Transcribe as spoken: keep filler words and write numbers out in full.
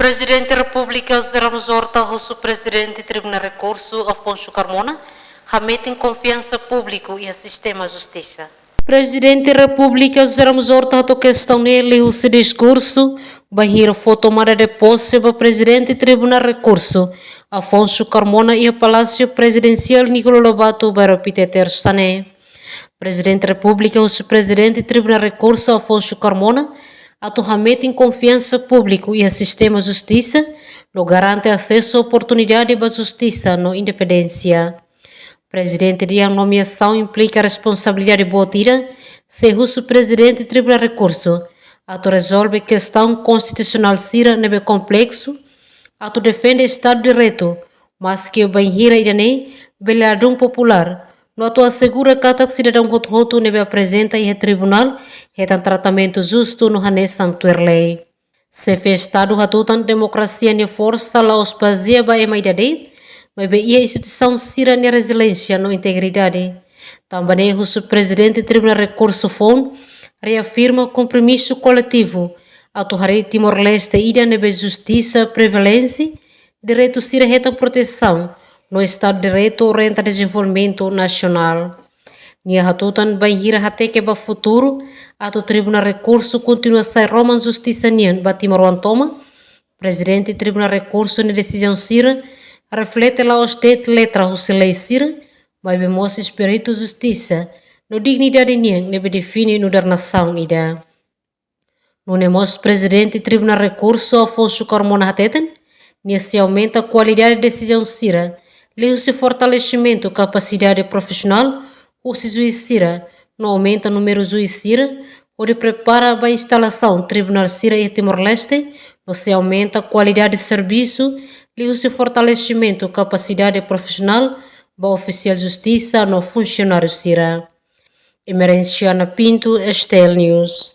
Prezidente Repúblika José Ramos Horta husu Prezidente Tribunál Rekursu Afonso Carmona hametin konfiansa públiku iha sistema justisa. Prezidente Repúblika José Ramos Horta hato'o kestaun ne'e liuhusi diskursu bainhira fó tomada de pose ba Prezidente Tribunál Rekursu Afonso Carmona iha Palásiu Prezidensiál Nicolau Lobato, Bairru Pité, Tersa ne'e. Prezidente Repúblika husu Prezidente Tribunál Rekursu Afonso Carmona atu hametin konfiansa públiku iha sistema justisa no garante asesu oportunidade ba justisa no independénsia. Prezidente dehan nomeasaun implika responsabilidade boot ida, sei husu Prezidente Tribunál Rekursu atu rezolve kestaun konstitusionál sira ne'ebé kompleksu, atu defende Estadu Direitu, maske bainhira ida-ne'e bele ladún populár, no atu asegura katak sidadaun hotu-hotu ne'ebé aprezenta iha tribunál hetan tratamentu justu no hanesan tuir lei. Xefe Estadu hatutan demokrasia nia forsa la'ós bazeia ba ema ida de'it, maibé iha instituisaun sira-nia reziliénsia no integridade. Tanba ne'e husu Prezidente Tribunál Rekursu foun reafirma kompromisu koletivu atu harii Timor-Leste ida ne'ebé justisa prevalese, direitu sira hetan protesaun, no Estadu Direitu orienta dezenvolvimentu nasionál. Nia hatutan bainhira hateke ba futuru, atu Tribunál Rekursu kontinua sai roman justisa nian ba timoroan tomak, Prezidente Tribunál Rekursu nia desizaun sira reflete la'ós de'it letra husi lei sira, maibé mós espíritu justisa no dignidade nian ne'ebé define nu'udar nasaun ida. Nune'e mós Prezidente Tribunál Rekursu Afonso Carmona hateten, nia sei aumenta kualidade desizaun sira, liuhusi fortalesimentu kapasidade profisionál husi juís sira, no aumenta númeru juís sira, hodi prepara ba instalasaun tribunál sira iha Timor-Leste, no sei aumenta kualidade servisu, liuhusi fortalesimentu kapasidade profisionál ba ofisiál justisa no funsionáriu sira. Emerenciana Pinto, S T L News.